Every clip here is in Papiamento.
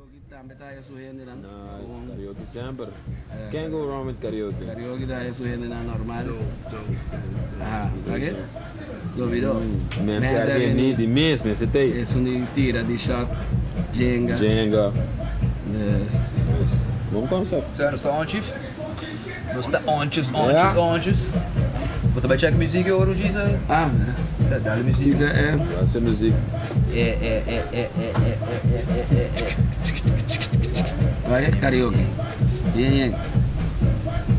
Karaoke tambe ta haya su hendenan. Nice, karaoke semper. Can't go wrong with karaoke. Karaoke ta haya su hendenan normal. Aha, oke. Dobido. Mens ergen niet, di mes, mester tey. Esun di tira di shot, Jenga. Jenga. Yes. Nice. Bon concept. Sa nos ta on chief. Nos ta onches, onches, onches. Bo ta bai check muziek hoor, Gisa? Ah, Sa, dale muziek. Gisa, eh. Dale muziek. Eh, eh, eh, eh, eh, eh, eh, eh, eh, eh. Bai, karaoke. Bien, bien.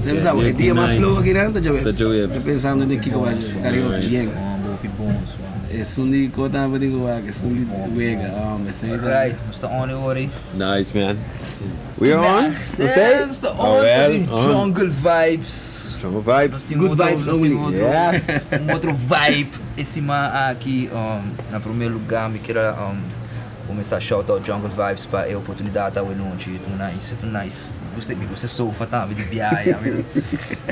Debe sa, e dia mas slow aki nan ta djaweps. Ta djaweps. Ta pensando den kiko bai karaoke, bien. Bon, bon, suave. Esun di kota pa di ku wak, esun di wega, hombre, esei ta. Right, nos ta on e ora ei. Nice, man. We are on? Nos ta on for di Jungle Vibes. Jungle Vibes. Good vibes only. Yes. Un otro vibe e siman aki. Na prome lugar mi kier a kuminsá shout out Jungle Vibes pa e oportunidat awe nochi. Ta nice, ta nice. Mi gusta, mi gusta e sofa tambe di biaha.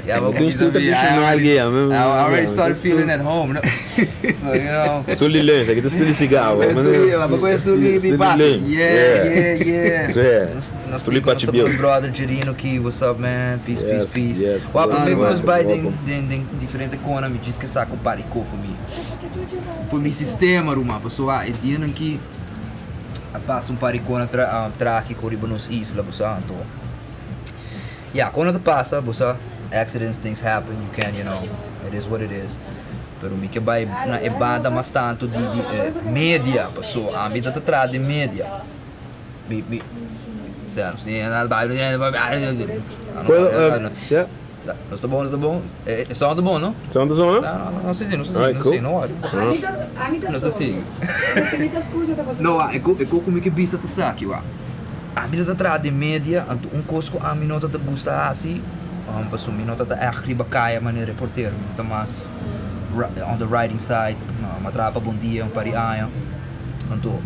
Ya bo kuminsá biaha. I already start feeling at home. So you know. Stoel di lunch, aki ta stoel di cigarro. Stoel di party. Yeah, yeah, yeah. Nos Stoel di tin nos pachi bieu. nos brother Jerino ki, what's up man? Peace, peace, Yes, peace. yes, Wap, welcome, mi ku nos welcome, bai den welcome. den den diferente kona, mi djis ke sa ku pari ko for mi. For mi sistema ruman, pasobra e dianan ki a pasa un par di kona tra tragiko riba nos isla, bo sa, anto ya, kona ta pasa, bo sa, accidents, things happen, you can, you know, it is what it is. Pero mi ke bai na e banda mas tantu di di e media, paso ami ta ta traha den media. Mi mi sea, Puedo, yeah. Nos ta bon, nos ta bon. E sound ta bon, no? Sound ta sona? No, no, no si, no si, Alright, no cool. si, no worry. Ami ta, ami ta No ta sordo. si. Si mi ta skucha ta pasobra. No, e ko e ko ku mi ke bisa ta saki, wak. Ami ta ta traha den media, anto un kos ku ami no ta ta gusta hasi, pasobra mi no ta ta ègt riba kaya manera reportero, mi ta mas on the writing side, mi a traha pa Bon Dia un par di aña. Anto,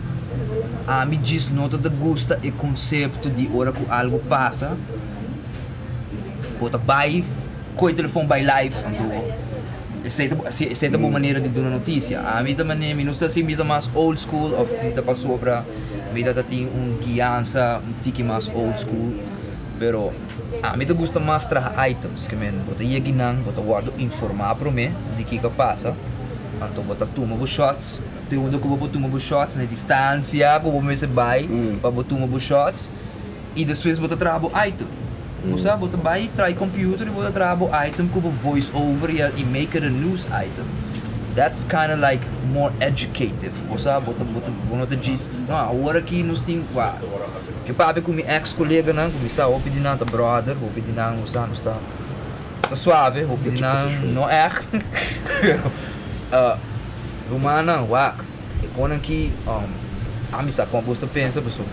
ami djis no ta ta gusta e konsepto di ora ku algu pasa, bo ta bai koe telefon bai live, anto esei ta esei ta bo manera di duna notisia. Ami ta manera, mi no sa si mi ta mas old school òf si ta pasobra mi ta ta tin un guiansa un tiki mas old school, pero ami ta gusta mas traha items, ke men bo ta yegi nan, bo ta wòrdu informá promé di kiko a pasa, anto bo ta tuma bo shots. Te unda ku bo por tuma bo shots, na e distansia ku bo mester bai pa bo tuma bo shots i despues bo ta traha bo item. Bo sa, bo ta bai traha e computer i bo ta traha bo item ku bo voice over i i make it a news item. That's kinda like more educative. Bo sa, bo ta bo ta bo no ta djis, no, awor aki nos tin wak. Ke papia ku mi ex koleganan ku mi sa hopi di nan ta brother, hopi di nan bo sa nos ta nos ta suave, hopi di nan no ègt. Rumannan, wak, e konan ki ami sa kon bos ta pensa pasobra,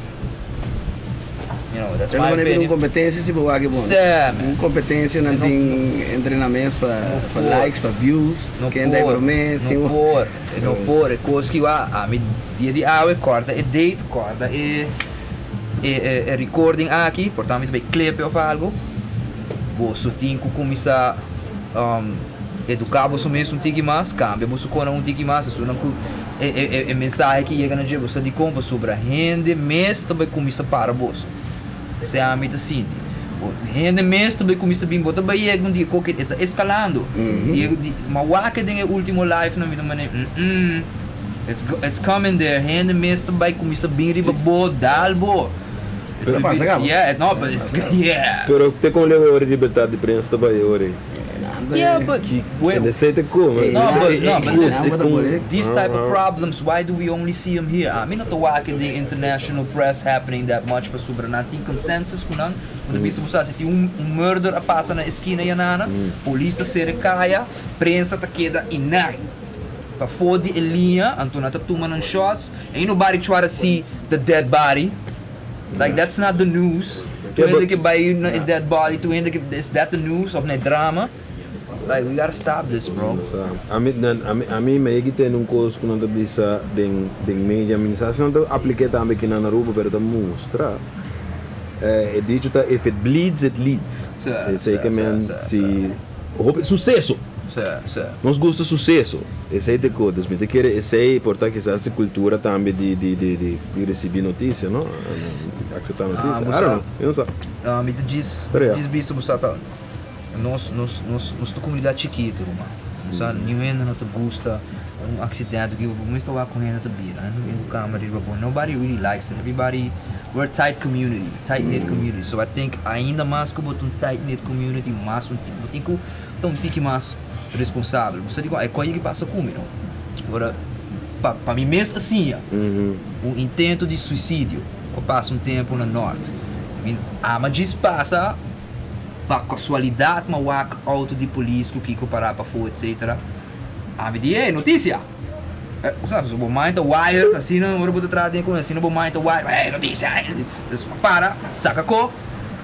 you know, that's my opinion. Un kompetensia si bo wak e bon. Un kompetensia nan tin entrenaments pa likes, pa views, ken ta e prome, No por, no por, e kos ki wak, ami dia di awe kòrda e date, kòrda e e recording aki, por ta mi ta bai clip of algo, boso tin ku kuminsá. Eduká boso mes un tiki mas, kambia boso kona un tiki mas, esunnan ku e mensahe ki yega na dje boso ta dikon pasobra hende mes ta bai kuminsá para boso. Esei ami ta sinti. Hende mes ta bai kuminsá bin, bo ta bai yega un dia koke e ta eskalando. Ma wak den e último live nan mi ta mane mm it's coming there, hende mes ta bai kuminsá bin riba bo, dal bo. Pero pasa caba. Yeah, no, but it's, yeah. Pero te con leu ora libertad di prensa ta bay ora. Yeah, but well, de sei te come. No, but no, but listen, these type of problems, why do we only see them here? Ami no ta wak den international press happening that much pasobra nan tin consensus cu nan. Bo ta bisa bo sa si tin un murder a pasa na esquina yanana, polis ta cera e caya, prensa ta keda inan. Pafó di e liña, anto nan ta tuma nan shots. Ain't nobody try to see the dead body. Like that's not the news. Tur hende ke bai na e dead body, tur hende ke, is that the news of na e drama? Like we gotta stop this bro. Ami nan ami ami mi a yegi tende un kos ku nan ta bisa den den media mi no sa si nan ta aplik'é tambe aki na Aruba pero ta mustra e dicho ta if it bleeds it leads. Esei ke men si hopi suseso. Nos gusta suseso, esei ta e kos. Dus mi ta kere esei por ta kisas e kultura tambe di di di di di risibí notisia, no? Akseptá notisia. I don't know, mi no sa. Mi ta djis djis bisa bo sa ta nos nos nos nos ta komunidat chikitu ruman. Bo sa niun hende no ta gusta un aksidente ku bo mester wak ku hende ta bira. Hende no bin ku kamera riba bo. Nobody really likes it. Everybody, we're a tight community, tight knit community. So I think ainda mas ku bo ta un tight knit community mas bo tin ku ta un tiki mas responsabel. Bo sa di kon e koe ki pasa ku mi no. Ora pa pa mi mes a siña un intento di suisidio ku a pasa un tempu na nort. Mi ama djis pasa pa kasualidat mi a wak outo di polis ku kiko pará pafó etsetera. Ami di e notisia! Bo sa bo mind ta wired asina ora bo ta traha den ku asina bo mind ta wired e notisia! Entonces mi a para saka ko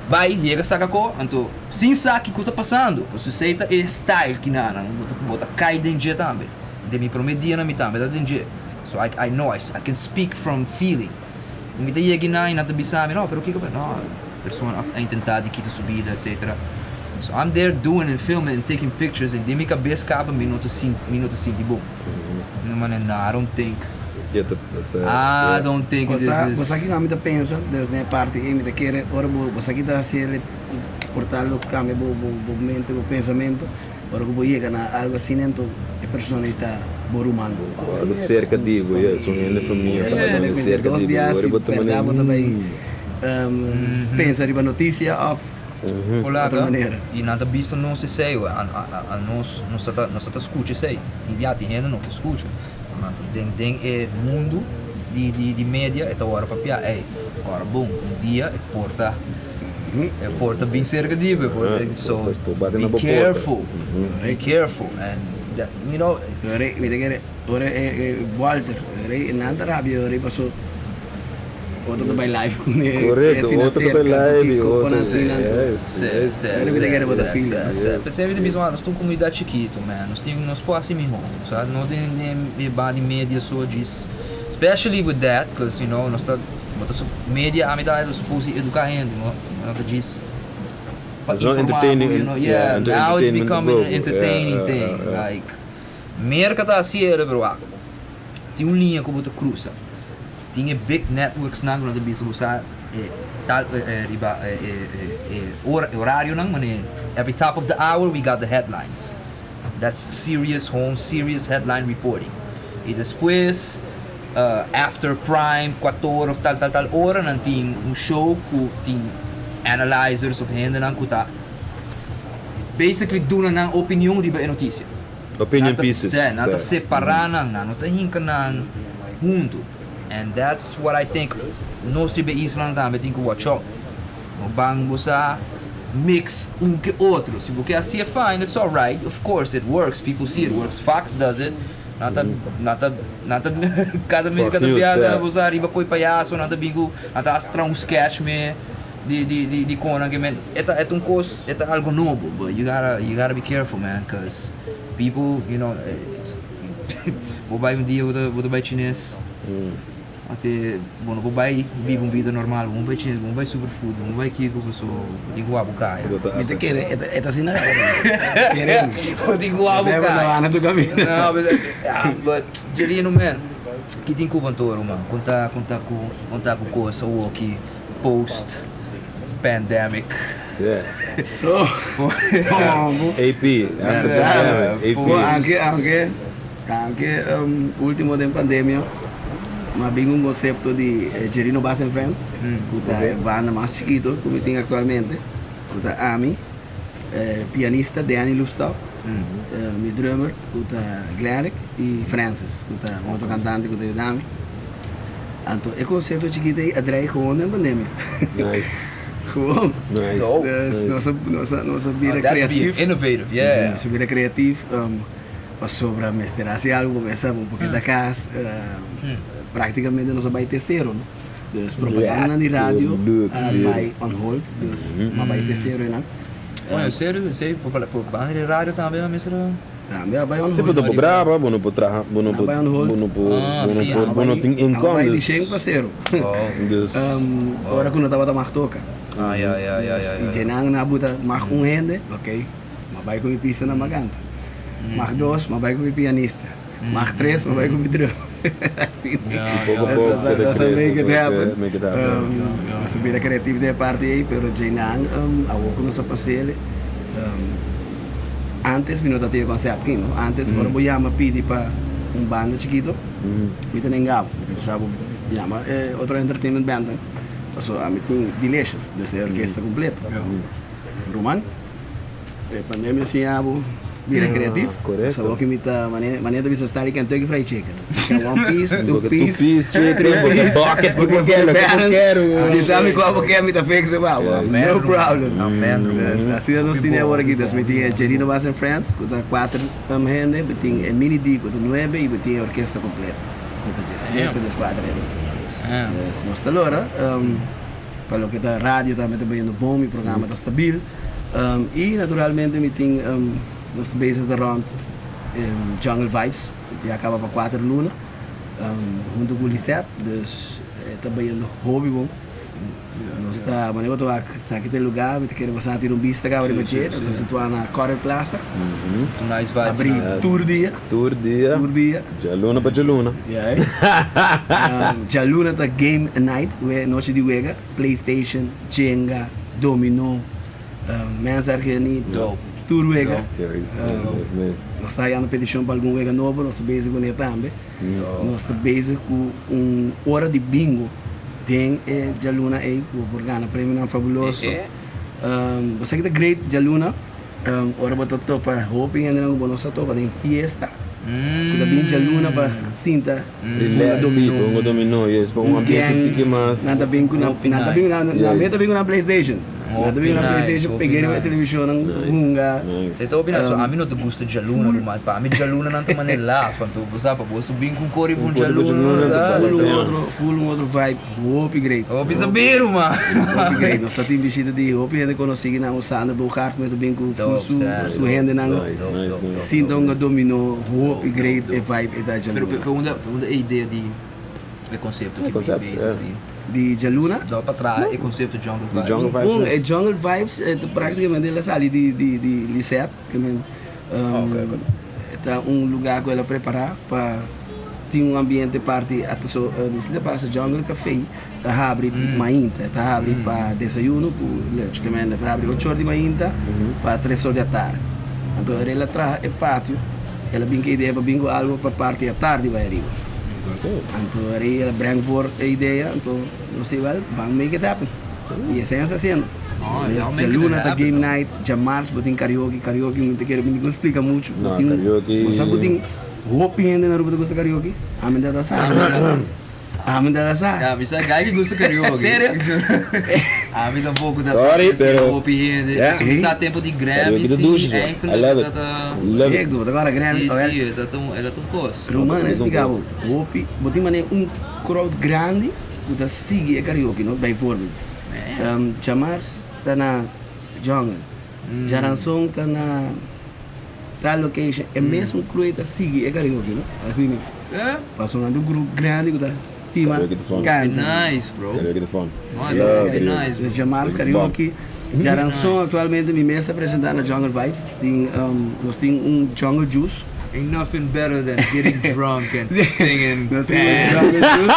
bai yega saka ko anto sin sa kiko ta pasando pasobra esei ta e style kinanan bo ta kai den dje tambe den mi prome dianan mi tambe ta den dje so I I know I can speak from feeling mi ta yega einan i nan ta bisa mi no pero kiko no persona a intenta di kita su bida etcetera so I'm there doing and filming and taking pictures en den mi kabes kaba mi no ta mi no ta sinti bon mi manera no I don't think I don't think this is Bo sa kiko ami ta pensa des den e parti ei mi ta kere ora bo bo sa ki ta hasi el por tal lo kambia bo bo mente bo pensamento ora ku bo yega na algo asina enton e persona ei ta bo ruman. Algo serka di bo, yes, un hende famia serka di bo, ora bo ta manera. Bo ta bai pensa riba notisia of otro manera. I nan ta bisa nos esei, a nos nos ta nos ta skucha esei. Tin bia tin hende no ke skucha. Nan ta den den e mundu di di di media e ta wòrdu papia, ey, ora bon, un dia e por ta e por ta bin serka di bo, e por ta, so be careful, be careful and that, you know. Mi ta kere. Ora e Walter rey nan ta rabia ora paso otro ta bay live cu ne. Correcto, otro ta bay live y otro. P'esei mi ta bisa nos ta un comunidad chikito man, nos tin nos por haci miho, sa no den den e banda di media so djis, especially with that cause you know nos ta bo ta media ami ta suppose di educa hende no ta djis pa informa bo you know, yeah now it's becoming an entertaining thing like. Merka ta hasi e pero wak tin un liña ku bo ta krusa. Tin e big networks nan ku nan ta bisa bo sa e tal riba e ora e orarionan manera every top of the hour we got the headlines. That's serious home serious headline reporting. I despues after prime kuator of tal tal tal ora nan tin un show ku tin analyzers of hendenan ku ta basically duna nan opinion riba e notisia. Opinion pieces. Nan ta separa nan, nan no ta hinka nan huntu. And that's what I think nos riba e islanan tambe tin ku watch out. No ban bo sa mix un ke otro. Si bo ke hasié fine, it's alright, of course it works, people see it works, Fox does it. Nan ta, nan ta, nan ta kada kada biaha bo sa riba koi payaso nan ta bin ku, nan ta hasta traha un sketch me. Di di di di kona ke men e ta e ta un kos e ta algo nobo but you gotta you gotta be careful man cause people you know it's bo bai un dia bo ta bo ta bai chines ate bo no por bai biba un bida normal bo no bai chines bo no bai super food bo no bai kiko paso bo tin ku wak bo kaya. Mi ta kere e ta e ta asina kere mi bo tin ku wak bo kaya no but ya but Jerino man ki tin ku bo anto ruman kon ta kon ta ku kon ta ku kos awoki. Post pandemic. AP, after pandemic, AP. Anke, anke, anke ultimo den pandemia, m'a bin un concepto di Jerino Bass and Friends, ku ta e banda mas chikito ku mi tin aktualmente, ku ta ami, pianista Danny Loefstop, mi drummer ku ta Glenrick i Francis ku ta un otro kantante ku ta yuda mi. Anto e concepto chikito ei a draai gewoon den pandemia. Nice. Gewoon. Nice. Dope. Dus nos a, nos a, nos a bira Oh, that's being creatief. innovative, yeah. Nos a bira creatief pasobra mester hasi algo pa mesa bo porque ta cas practicamente nos a bai te cero no. Dus propagandanan di radio a bai on hold, dus a bai te cero einan. Oh, en serio? En serio? Propaganda di radio tambe a mester a. Tambe a bai on Si hold. bo no por graba, bo no por traha, bo no A por, bai on hold. bo no por, Ah, bo no si, por, A bo no bai, tin a income, bai di dus, shen pa cero. dus, Ora cu no tabata mag toca. Ah, ya, ya, ya, ya, Y ya. dje nan a buta mag un hende, ok, m'a bai cu mi pista na Maganta. Mag dos, m'a bai ku mi pianista. Mag tres, m'a bai ku mi drum. Asina. Poko poko ta Nos a krese, make it happen. make it happen. Nos a bira creativo den e parti ei, pero djeinan awor ku nos a pas'el, antes mi no ta tin e concept aki, no. Antes ora bo yama pidi pa un banda chikito, mi ta nenga bo. Mi ta bisa bo yama e otro entertainment bandnan, pasobra ami tin Delicious, dus e orkesta completo. Ruman. E pandemia siña bo bira creativo. Correcto. So awor mi ta mane mane ta bisa Stanley Kentucky Fried Chicken. One piece, two Two piece, piece chicken, three piece. bucket, bo ke loke bo ker. Bisa mi kua bo ker mi ta fix e pa bo. No problem. Amen. Yes, asina nos tin awor aki. Dus mi tin e Jerino Bass and Friends ku ta kuater hende, mi tin e Mini D ku ta nuebe i mi tin e orkesta kompleto ku ta djes tres pa djes kuater hende. Yes, nos ta lora. Pa loke ta radio tambe ta bayendo bon, mi programa ta stabil. Y naturalmente mi tin nos ta bezig ta rond Jungle Vibes, ya caba pa cuater luna hunto cu Lisette, dus e ta bayendo hopi bon. Nos ta, manera bo ta wak, esaki ta e lugar, mi ta kere boso a tira un bista caba riba dje, nos ta situa na Correl Plaza. Nice vibe. Abri tur dia. Tur dia. Tur dia. Djaluna pa djaluna. Juist. Djaluna ta game night, nochi di wega, PlayStation, Jenga, Domino, Mens Argenit, tur wega. Nos ta hayando peticion pa algun wega nobo, nos ta bezig cu ne tambe. Nos ta bezig cu un ora di bingo den e djaluna ey cu bo por gana premionan fabuloso. Bo sa ki ta great djaluna? Ora bo ta topa hopi hendenan ku bo no sa topa den fiesta ku ta bin djaluna pa sinta hunga dominó. Hunga dominó, yes, pa un ambiente tiki mas. Nan ta bin ku nan, nan ta bin, nan mes ta bin ku nan PlayStation. Nan ta bin ku nan PlayStation peg'é riba e televishonnan hunga. E ta hopi nice, ami no ta gusta djaluna ruman, pa ami djaluna nan ta manera laf, anto bo sa pa bo su bin ku un kori pa un djaluna. Full un otro, full un otro vibe. Hopi great. Hopi sabí ruman. Hopi great. Nos ta tin bishita di hopi hende konosí ki nan Sander Boogaard ku ta bin ku full su su hendenan. Sinta un dominó. Hopi great e vibe e ta djaluna. Pero unda unda e idea di e konsepto ki bin basically? Di djaluna? No pa traha e konsepto Jungle Vibes. Jungle Vibes. Bon e Jungle Vibes ta praktikamente el a sali di di di Lisette. Ta un lugar ku el a prepará pa tin un ambiente parti ata so ki ta pasa Jungle Cafe ta habri mainta ta habri pa desayuno ku lunch ke mende ta habri ocho or di mainta pa tres or di atardi anto el a traha e patio el a bin ku e idea pa bin ku algo pa parti atardi bai ariba anto el a breng for e idea anto nos ta igual ban make it happen. Y esei nos ta haciendo. Djaluna ta game night, djamars bo tin karaoke, karaoke mi ta kere mi no splica mucho. No, karaoke. Bo sa ku tin hopi hende na Aruba ta gusta karaoke? Ami ta sa. Ami ta sa. Ya, mi sa gai ki gusta karaoke. Serio? Ami tampoco ta sa. Sorry, pero hopi hende. Mi sa tempo di Grammy si, eigenlijk dat ta. Love it. Bo ta kora Grammy. Si, si, dat ta un kos. Ruman, mi splica bo, hopi, bo tin manera un crowd grandi. Ku ta sigui e karaoke no bijvoorbeeld djamars ta na Jungle, djaranson ta na tal location e mesun crew ta sigui e karaoke no asina pasobra nan ta un grupo grandi ku ta stima kanta. Djamars karaoke, djaranson aktualmente mi mes ta presenta na Jungle Vibes tin nos tin un Jungle Juice. Ain't nothing better than getting drunk and singing Nos tin un Jungle Juice.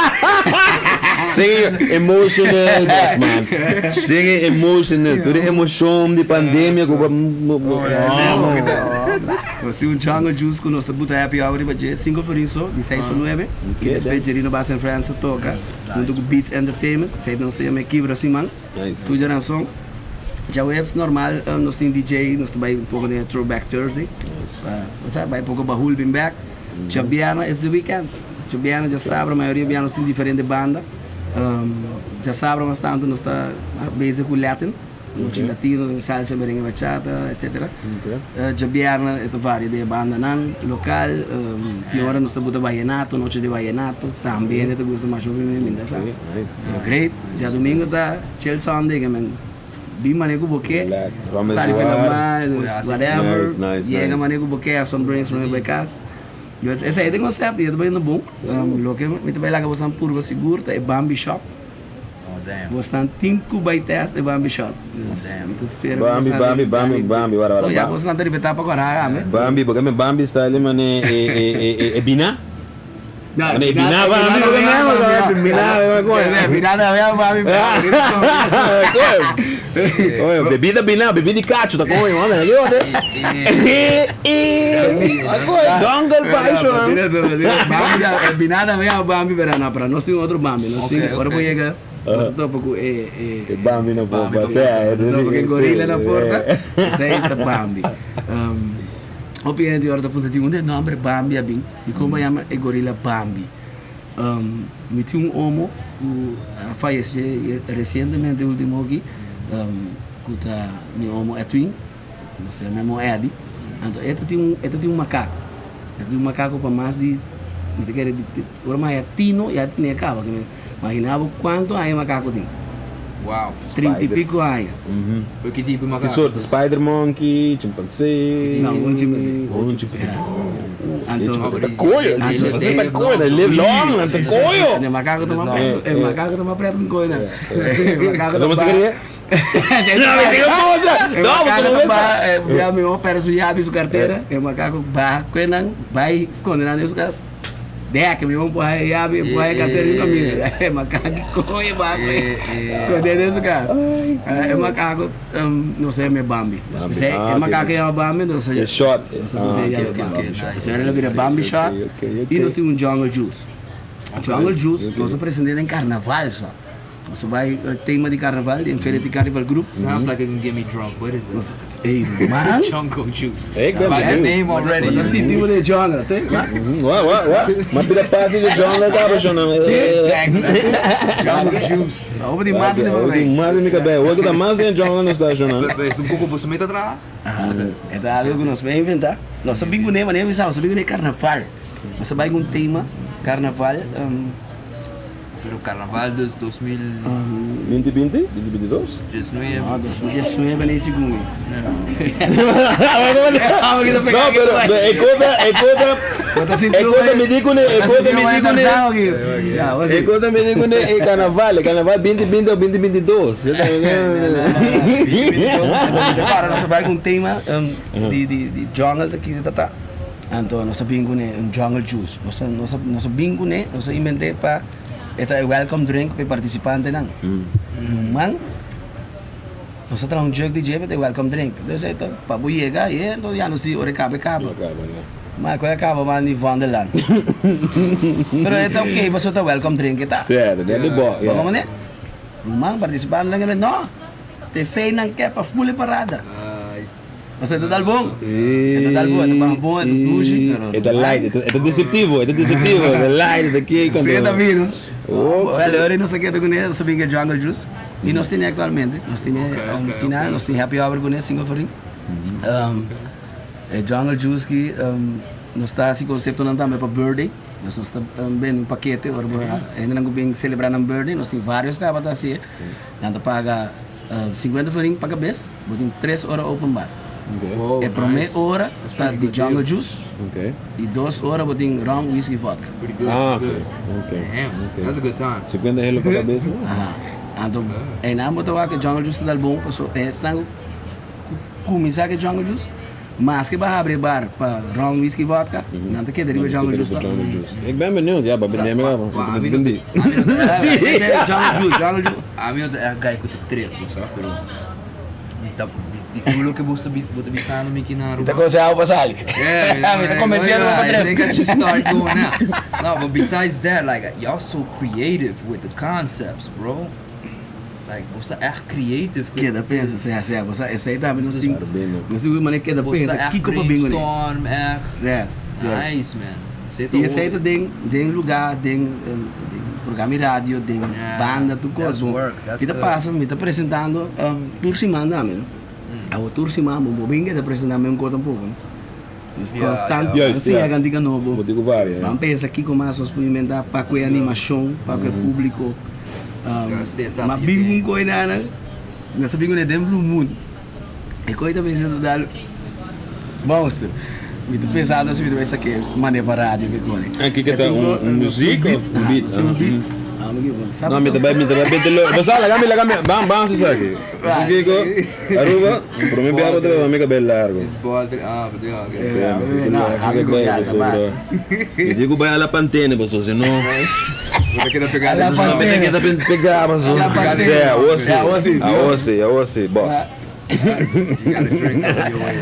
Singing emotional bos man. Singing emotional. Tur e emocion di pandemia ku bo. Nos tin un Jungle Juice ku nos ta buta happy hour riba dje, sinku florin so, di seis pa nuebe. I despues Jerino Bass and Friends ta toka huntu ku Beats Entertainment. Esei nos ta yama e kibra siman. Tur djaranson. Djaweps normal nos tin DJ, nos ta bai un poko den e Throwback Thursday. Pa, bo sa, bai poko bahul bin bek. Djabièrnè es di weekend. Djabièrnè, djasabra, mayoria bia nos tin diferente banda. Djasabra mas tantu nos ta bezig ku Latin, nochi latino, salsa, merengue, bachata, etcetera. Djabièrnè e ta varia den e bandanan lokal. Tin ora nos ta buta vallenato, nochi di vallenato. Tambe hende ta gusta masha hopi mi ta sa. Pero great, djadumingu ta chill Sunday, ke men bin mane ku bo ke, sali pa lama, whatever, yega mane ku bo ke, have some drinks prome bai kas. Dus esei ta e concept y e ta bayendo bon. Loke mi ta bai laga boso purba sigur ta e Bambi Shop. Damn. Bosnan tin ku bai test e Bambi shot. Damn. Mi ta spera ku Bambi, bosnan Bambi, Bambi, Bambi, wara, wara, Oh, ya Bambi. bosnan ta riba etapa ku a raga ame. Bambi, porque mi Bambi style mane e e e e e bina. No, Mane e bina Bambi, porque mi ama sabe bina, Sí, sí, bina ta bia Bambi. Oye, bebida bina, bebida di cacho, ta coño, mano, yo de. Jungle passion. Bambi, bina ta bia Bambi, pero no, pero nos tin otro Bambi, nos tin, Ok, ora ok. bo yega, bo ta topa ku e e E Bambi no por Bambi no pasea, No, porque gorila na porta, esei ta Bambi. Hopi hende ora ta puntra di unda e nomber Bambi a bin y como a yama e gorila Bambi. Mi tin un omo cu a fayece recientemente ultimo aki cu ta mi omo Edwin, nos ta yama omo Eddy. Anto e ta tin un e ta tin un macaco, e ta tin un macaco pa mas di mi ta kere ora mi haya tino ya tine a caba. Imagina bo cuanto aña e macaco tin. Wow. 30 y pico aña. Pero ki tipo di macaco? Ki sorto? Spider monkey, chimpansé? No, un chimpansé. Un chimpansé. Anto, Ta coyo, el chimpansé ta coyo, el live long, ta coyo. E macaco ta mas preto, e macaco ta mas preto cu coyo nan. E macaco ta Bo sa queria? No, mi tin un otra. E No, macaco bo ta no baha, ya mi mama perde su yabi, su cartera, e macaco baha cu nan, bay sconde nan den su cas. Dea que mi mama por haya yabi, por haya cartera den caminda. E macaco coge baha cu e, sconde den su cas. E macaco, no se yama Bambi. Bambi. E macaco yama Bambi, no se E shot. No se por yama Bambi. Esei lo bira Bambi shot y nos tin un jungle juice. Jungle juice nos a presenta den carnaval so. Nos a bai tema di carnaval di Infinity Carnival Group. Sounds like it can get me drunk. What is it? Ey man. Jungle juice. Ey, By the name already. Bo ta sinti bo den jungle, te? Wa? Wa, wa, wa. Ma pida parti di jungle ta pa shona. Exactly. Jungle juice. Hopi di mata di Hopi di mata di mi kabei. Hopi ta mas den jungle nos ta shona. Es un koko bo su meta traha? E ta algo ku nos por inventa. Nos ta bin kuné, manera mi sa, nos ta bin kuné carnaval. Nos ta bai ku un tema carnaval. Pero carnaval dus 2000. Binti binti? Binti binti dos? Diesnuebe. No, 2019 ni sigun. No, pero e kota, e kota, e kota mi di kuné, e kota mi di kuné. E kota mi di kuné e carnaval, e carnaval binti binti o binti binti dos. Para nos a bai ku un tema di di di jungle ta kiko ta ta. Anto nos a bin kuné un jungle juice. Nos a nos a nos a bin kuné, nos a invent'é pa e ta e welcome drink pa e partisipantenan. Man, nos a traha un jug di dje pa e ta e welcome drink. Entonces e ta pa bo yega aye, entonces ya nos di ora e kaba e kaba. Ma ku e kaba man di Vondelland. Pero e ta ok pasobra ta welcome drink e ta. Sèr, den di bo, Bo komo ne? Ruman, partisipantenan no, ta esei nan ke pa ful e parada. Pasobra e ta dal bon. E ta dal bon, e ta baha bon, e ta dushi, pero. E ta light, e ta deceptivo, e ta deceptivo, e ta light, e ta kiko. Sí, e ta bini. Well, ora nos a keda kuné, nos a bin ku e Jungle Juice. I nos tene aktualmente. Nos tene, kina, nos tin happy hour kuné, sinko forin. E Jungle Juice ki nos ta hasi konseptonan tambe pa birthday. Nos nos ta bende un pakete ora bo hendenan ku bin selebrá nan birthday, nos tin varios kaba ta hasié. Nan ta paga 50 florin pa kabes. Bo tin tres ora open bar. Okay. E prome nice. ora That's ta pretty di good jungle deal. juice. Okay. Y dos ora bo tin rum, whisky, vodka. Pretty good. Ah, good. okay. Okay. Damn, Okay. that's a good time. 50 helo pa cabeza? Aha. Anto, einan bo ta wak e jungle juice ta dal bon paso esnan ku kuminsá ku e jungle juice, maske bo a habri e bar pa rum, whisky, vodka, nan ta keda riba e jungle juice Jungle juice. Ik ben benieuwd. Ja, ba bende mi Wa- wa- ami no- ami no ta- Jungle juice, jungle juice. Ami no ta echt guy ku ta trip, bo sa, pero Mi ta di tur loke bo ta bo ta bisando mi ki na Aruba. Mi ta conseha bo pa sali. Yeah, Mi ta convenciendo bo pa tref. I think I should start going out. No, but besides that, like y'all so creative with the concepts, bro. Like bo ta echt creative. Keda pensa, sea, sea, bo sa esey tambe nos tin, nos tin un manera keda pensa kiko pa bin kuné. Brainstorm echt. Yeah. Nice, man. I esei ta den den lugá, den programa di radio, den banda, tur kos. Mi ta pasa, mi ta presentando tur siman tambe, no? Awor tur siman bo bo bin ke ta presentá mi un kos tampoko, no? Nos konstant ta siña kantika nobo. Ban pensa kiko mas nos por inventá pa ku e animashon, pa ku e públiko. Ma bin ku un kos nan, nos ta bin ku den Blue Moon. E koe ta bisa ta dal monster. Mi ta pensando si mi ta bai sake mane pa radio ke kore. En kiko ta un muziek of un beat? Nos tin un beat. No, mi ta bai, mi ta bai bete lo. Bo sa, laga mi, laga mi, ban, ban hasi esaki. Bo kiko, Aruba, prome biaha bo ta bai mi kabel largo. Sí, mi tin ku lòs mi kabel pasobra mi tin ku bai a la Pantene pasobra si no. Mi ta keda pegá pasobra. Sí, awor sí, awor sí, awor sí, bòs.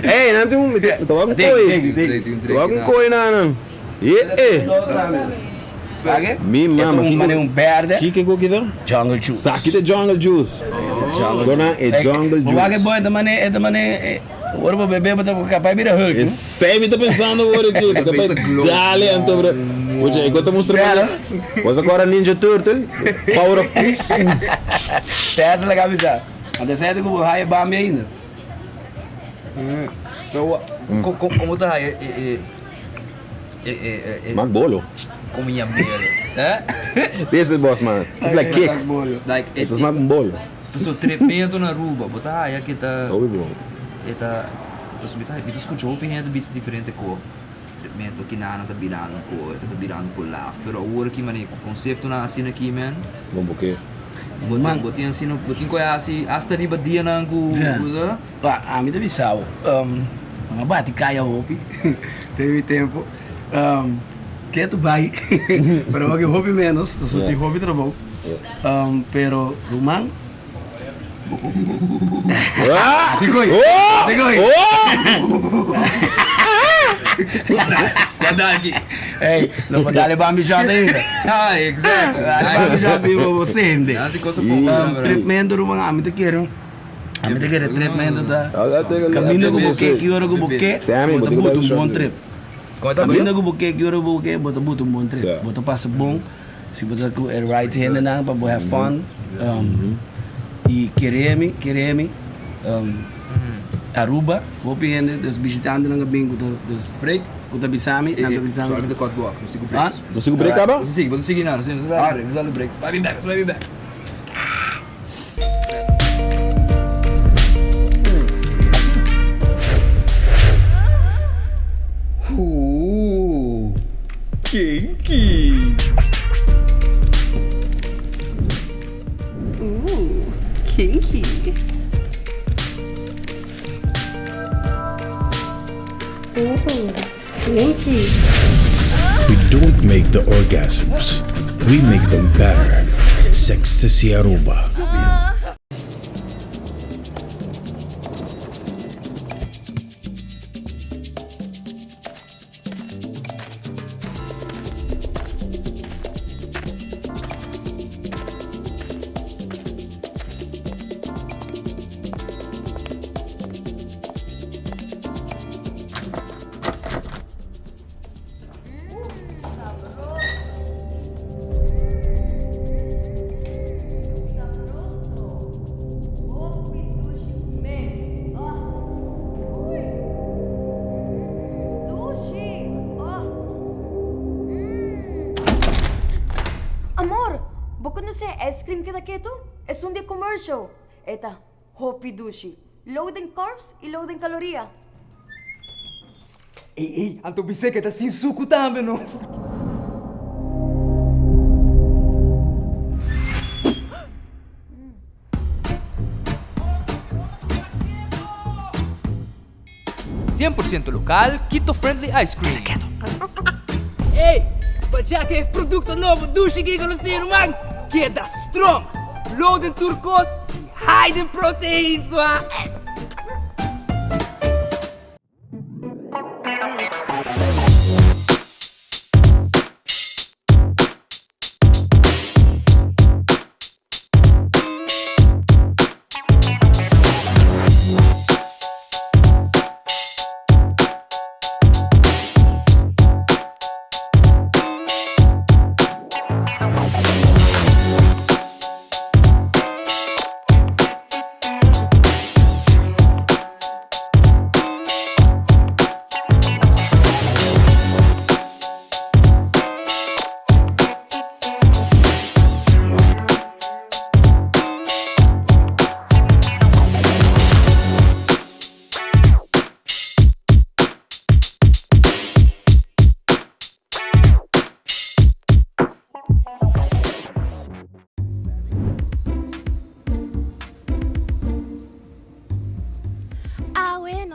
Ey, nan tin un, mi ta wak un koi, mi ta wak un koi nan nan. Ye e! Mi mama, kiko un berde. Kiko ku kita? Jungle juice. Sa kita jungle juice. Jungle e jungle juice. Wak e boy ta mane, e ta mane, ora bo bebe bo ta capaz bira Hulk. Esey mi ta pensando awor aki, ta capaz dale anto bro. Pucha, e ko ta mustra mane. Bo ta kora Ninja Turtle? Power of Peace. Te esa laga bisa. Anto esey ta ku bo haya Bambi ainda. Pero como ta haya e e. Smaak bolo. Como yamero. Eh? This is boss man. It's like cake. Like it smaak un bolo. Paso tremendo na Aruba. Bo ta haya ke ta. Hopi bon. E ta paso mi ta mi ta scucha hopi hende bisa diferente ko. Tremendo kinana ta birando ko, e ta birando ko laf. Pero awor ki mane ku conceptonan asina aki man. Bon boke. Bo tin asina bo tin ku hasi hasta riba dianan ku sa. Ami ta bisa bo, mi a bati kaya hopi den mi tempu, ke tu bai, pero awor ki hopi menos, nos tin hopi trabou, pero ruman, No por dale bambi shot ainda. Dale bambi shot di bo sende. Tremendo ruman, ami ta kere. Ami ta kere trip mento ta kaminda ku bo ke ki ora ku bo ke bo ta buta un bon trip. Kaminda ku bo ke ki ora ku bo ke bo ta buta un bon trip. Bo ta pasa bon si bo ta ku e right hendenan pa bo have fun. I kere mi kere mi Aruba hopi hende dus bishitantenan a bin ku ta dus ku ta bisa mi nan ta bisa mi. Nos tin ku break kaba? Ooh, kinky. Ooh, kinky. Ooh, kinky. We don't make the orgasms, we make them better. Sextasy Aruba. Amor, bo conoce ice cream keda ketu? Esun di e commercial. E ta hopi dushi. Low den carbs y low den caloria. Ey ey, anto bis'é ke ta sin suku tambe no. 100% lokal Keto Friendly Ice Cream. Ey, pa djaka e produkto nobo dushi kiko nos tin ruman, keda strong, low den tur kos i high den protein sua.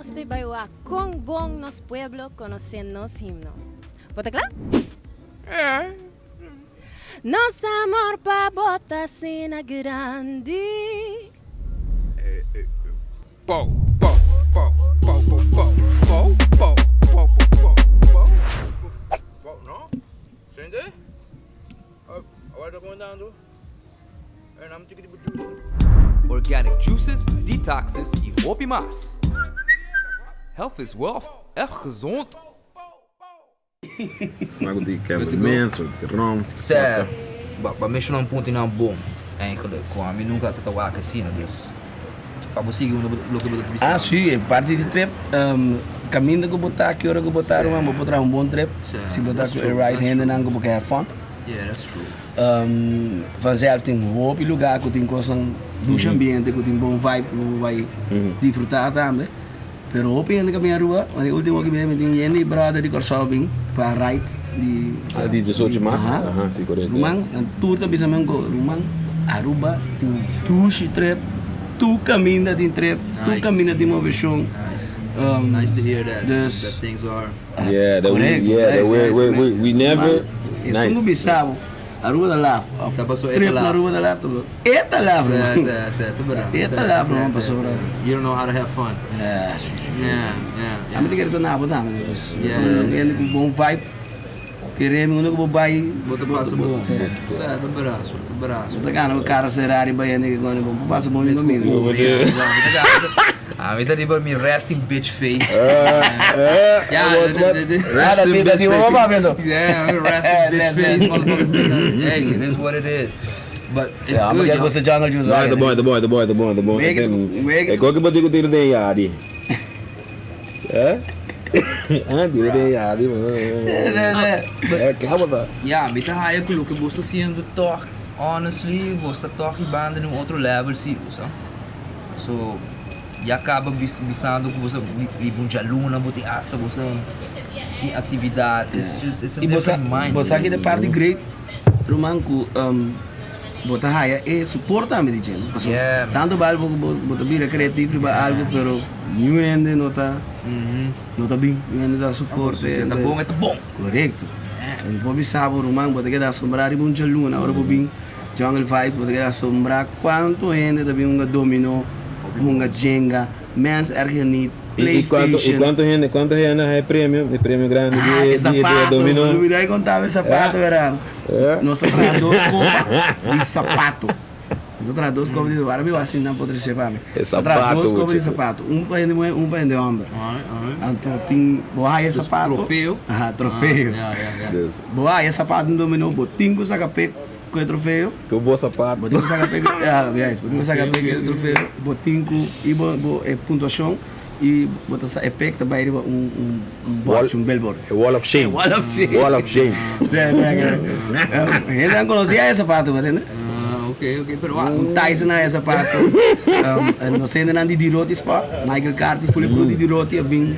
nos ta bai wak kon bon nos pueblo konosé nos himno. Bo ta kla? Nos amor pa bo ta asina grandi. Pou, pou, pou, pou, pou, pou, pou, pou, pou, pou, pou, pou, no? Sente? Awor ta comentando? Organic juices, detoxes y hopi mas. Health is wealth, echt gezond! Smaak di Kevin Mens, di rom. Sè, bo a menshoná un punto nan bon, eigenlijk, ku ami nunka ta ta wak asina, dus pa bo sigui unda loke bo ta bisa. Ah, si, e parti di trip, kaminda ku bo ta, ki ora ku bo ta, ruman, bo por traha un bon trip, si bo ta ku e right hendenan ku bo ke have fun. Yeah, that's true. Vanzelf tin hopi lugar ku tin kosnan dushi ambiente, ku tin bon vibe ku bo bai disfruta tambe. Pero hopi hende ka bin Aruba, wan e ultimo ki bin mi tin yende i brother di Kòrsou bin pa ride di. Ah, di diesocho maart? Aha, si korekto. Ruman, nan tur ta bisa men ku ruman Aruba tin dushi trip, tur kaminda tin trip, tur kaminda tin moveshon. Nice to hear that, Dus. that things are. Yeah, that we, yeah, that we, we, we, we never, nice. Esun ku bisa bo, Aruba ta laf, of Ta paso e ta trip na laf. Aruba ta laf, ta paso e ta laf, Yeah, ruman. yeah, yeah, ta berdad. E ta laf, ruman, pasobra. You don't know how to have fun. Yeah, si, si, si. Yeah, yeah, yeah. Ami ta kere ta nabo tambe, dus. Yeah. Un hende ku bon vibe, kere mi unda ku bo bai. Bo ta pasa bon. Yeah, ta berdad, ta berdad. Bo ta gana ku kara Ferrari bai hende ku bon por pasa bon riba mi. Ami ta riba mi resting bitch face. Yeah, resting bitch face. Yeah, resting bitch face. Motherfuckers think that, hey, it is what it is. But it's good. Yeah, gusta jungle juice. No, ta bon, ta bon, ta bon, ta bon, ta bon. E koki bo tin ku tira den yadi. Eh? Ah, tira den yadi. Eh, kaba ta. Yeah, mi ta haya ku loke bo sta haciendo toch, honestly, bo sta toch hibando na un otro level si, bo sa. So ya caba bisando cu bo sa riba un djaluna bo tin hasta bo sa tin actividad it's just it's a different mindset. Bo sa ki ta parti great ruman cu bo ta haya e support tambe di dje pasobra tanto bal bo ta bira creatief riba algo pero niun hende no ta no ta bin niun hende ta support. Si e ta bon e ta bon. Corecto. Bo bisa bo ruman bo ta keda asombra riba un djaluna ora bo bin. Jungle Vibes bo ta keda asombrá kuantu hende ta bin hunga dominó, hunga Jenga, mens erg geniet, Playstation. I kuantu hende kuantu hende a haña e premio, e premio grandi di Ah, e di sapato, dominó? bo lubidá di kontá e sapato wèr. Nos a traha dos kopa di sapato. Nos a traha dos kopa di sapato. Wara mi wak si nan por trese pa mi. E Nos a traha dos sapato, kopa di chico. sapato, un pa hende muhé, un pa hende hòmber. Anto tin, bo haña e sapato. Trofeo? Aha, trofeo. Bo haña e sapato den dominó, bo tin ku saka pek. Ku e trofeo. Ku bo sapato. Bo tin ku saka p'e, ya, yes, bo tin ku saka p'e ku e trofeo. Bo tin ku, i bo, bo e puntuashon i bo ta sa e pek ta bai riba un, un, un bòrchi, un billboard. E wall of shame. Wall of shame. Wall of shame. Sí, sí, sí. Hendenan konosí e sapato, bo tende? Ah, ok, ok, pero wak. Un Tyson a e sapato. Nos hendenan di Diroti Sport, Michael Carty, Fully Crew di Diroti a bin.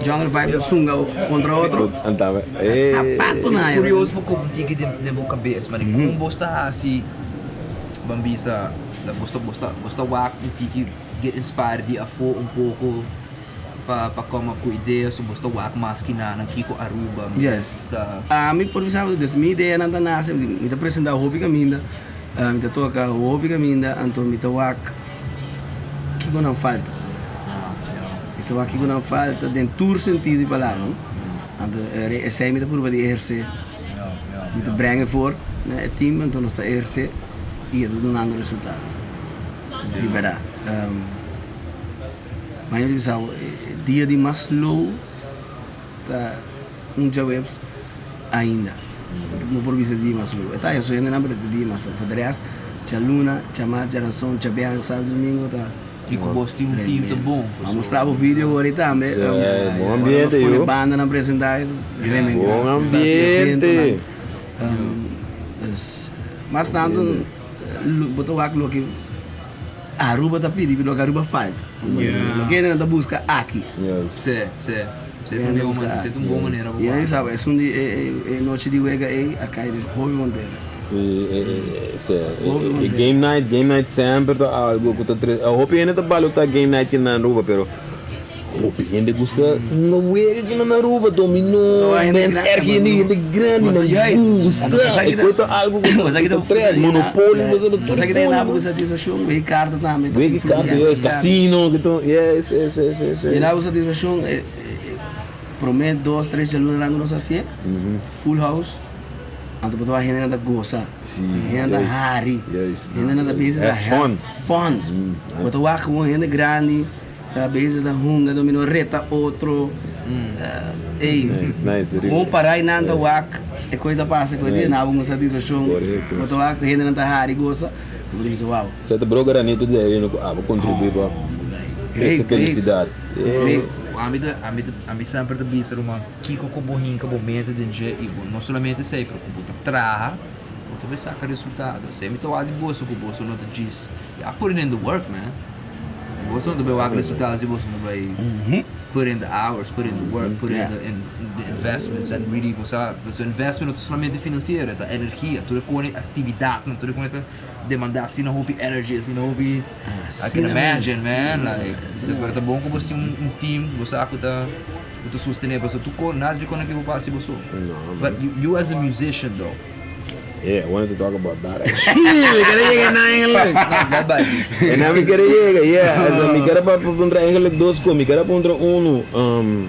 Jungle Vibe ta sunga kontra otro. Sapato na E curioso pa komo tiki den bo cabes, ma di kon bo sta hasi ban bisa bo sta bo sta bo sta wak un tiki get inspired di afo un poko pa pa come up ku ideas o bo sta wak mas ki nan kiko Aruba Yes. ta. Ami por bisa bo des mi ideanan ta nase mi ta presenta hopi kaminda mi ta toka hopi kaminda anto mi ta wak Kiko nan falta? Mi ta wak kiko nan falta den tur sentido di palabra, no? Anto esei mi ta purba di ehersé. Mi ta breng e for na e team, anto nos ta ehersé i e ta dunando resultado. Di bèrdat. Mañana di bisa bo, e dia di mas low ta un djaweps ainda. No por bisa dia mas low. E ta eso hendenan pero ta dia mas low. For de rest, djaluna, djamars, djaranson, djabièrnè, sábado, domingo ta. I ku bos tin un team ta bon. A mustra bo video awor tambe. Bon ambiente Ora nos yo. pone bandanan presenta. Bon ambiente. Mas tanto bo ta wak loke Aruba ta pidi, loke Aruba falta. Loke hendenan ta buska aki. Si, si. Si ta un bon manera pa wak. Sabi, esun di e nochi di wega ei a kai den hopi montera. Si, si. E game night, game night semper ta algo ku ta trese. Hopi hende ta baluta game night kinan Aruba, pero. Hopi hende gusta hunga wega aki na Aruba, dominó, mens erg hende, hende grandi nan gusta. E koe ta algo ku ta trend, monopoly, bo sa tur e koe. Satisfakshon, wega karta tambe. Wega karta, yes, kasino, yes, yes, yes, yes. Yena bo satisfakshon, prome dos, tres djaluna nan ku nos hasié, full house, anto bo ta wak hendenan ta gosa, hendenan ta hari, hendenan ta bisa ta have fun. Bo ta wak gewoon hende grandi. Ta bezig ta hunga domino reta otro. Ey, gewoon para y nan ta wak e koe ta pasa e koe ta yena bo un satisfaccion. Bo ta wak hendenan ta hari gosa, bo ta bisa wow. Sa ta bro granito di arena ku abo kontribuí pa trese felisidad. Ami ta ami ta ami semper ta bisa ruman kiko ku bo hinka bo mente den dje i bo no solamente esei pero ku bo ta traha bo ta bai saka resultado. Esei mi ta wak di boso ku boso no ta djis ya put in the work man. Boso no ta bai wak resultado si boso no bai put in the hours, put in the work, put in the in the investments and really bo sa pasobra investment no ta solamente financiero, e ta energia, tur e kone actividadnan, tur e kone ta demanda asina hopi energy, asina hopi, I can imagine man, like pero ta bon ku bo tin un team bo sa ku ta ku ta sostene pasobra tur kos nada di kone ke bo por hasi bo so, but you as a musician though. Yeah, I wanted to talk about that actually. Mi kere yega na eigenlijk. En mi kere yega, yeah. Also, mi kere pa puntra eigenlijk dos ko. Mi kere puntra uno. Um,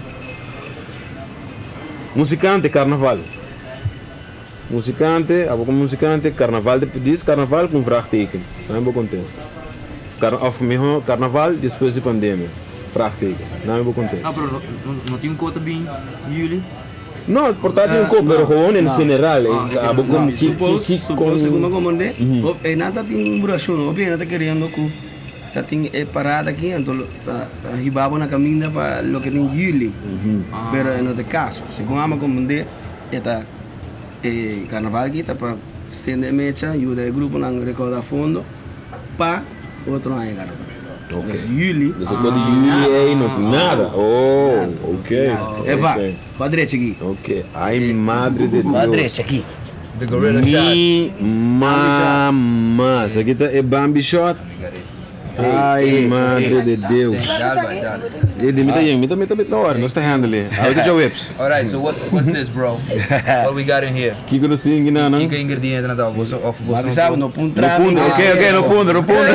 muzikante, carnaval. Muzikante, abo como muzikante, carnaval, de, diz carnaval com vraagteken. Dame bo contesta. Car, of mehor, carnaval después de pandemia. Vraagteken. Dame bo contesta. No, pero no, no, no tin un kota bin juli? No, por ta tin un kop, pero gewoon en general. Abo con ki ki ki con. Segun mi comprende, nan ta tin un duracion, hopi hende ta keriendo cu ta tin e parada aki, anto ta hiba bo na caminda pa loke tin juli, pero e no ta e caso. Segun ami a comprende, e ta e carnaval aki ta pa sende e mecha, yuda e gruponan recauda fondo pa otro aña carnaval. Ok. Dus juli. Dus e di juli ei no tin nada. Oh, ok. Epa, pa drecha aki. Ok. Ay madre de Dios. Pa drecha aki. The gorilla shot. Mi mama. Esaki ta e Bambi shot. Ay madre de Dios. E di mi ta yen, mi ta mi ta mi ta ora, nos ta handle e. Awe ta djaweps. Alright, so what what's this bro? What we got in here? Kiko nos tin aki nan? Kiko ingrediente nan ta boso of boso? Bo bisa no puntra mi. No puntra, ok ok, no puntra, no puntra.